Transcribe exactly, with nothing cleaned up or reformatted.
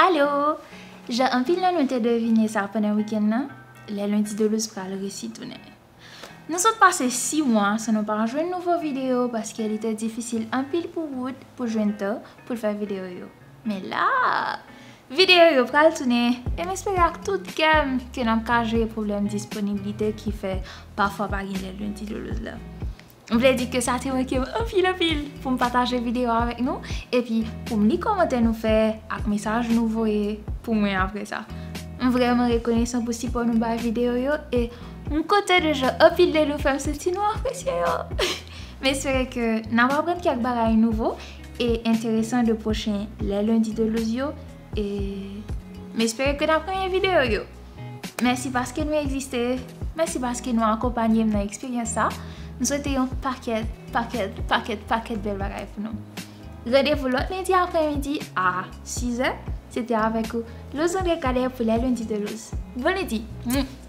Alo! Jan anpil nan nou te devine sa pandan wikenn nan, lè Lundi de Luz pral resi tounen. Nou sot pase sis mwa san nou pa jwenn nouvo videyo paske li te difisil anpil pou Wood pou jwenn tan pou l fè videyo yo. Men la, videyo yo pral tounen e m espere ak tout kè m ke n ap ka jere pwoblèm disponiblite ki fè pafwa pa gen lè Lundi de Luz la. M vle di ke sa te manke m anpil anpil pou m pataje videyo avèk nou, epi pou m li kòmantè nou fè ak mesaj nou voye pou mwen apre sa. M vrèman rekonesan pou sipò nou bay videyo yo, e m kontan de jan anpil de nou fè m santi nou apresye yo. M espere ke n ap aprann kèk bagay nouvo e enteresan de pwochen lè Lundi de Luz yo, e m espere ke n ap renmen videyo yo. Mèsi paske nou egziste. Mèsi paske nou akonpanye m nan eksperyans sa. M swete yon pakèt, pakèt, pakèt, pakèt bèl bagay pou nou. Randevou lòt lendi aprèmidi a sis è. Se te avèk ou, Luz Andre Cadet pou lè Lundi de Luz. Bon lendi! Mwah!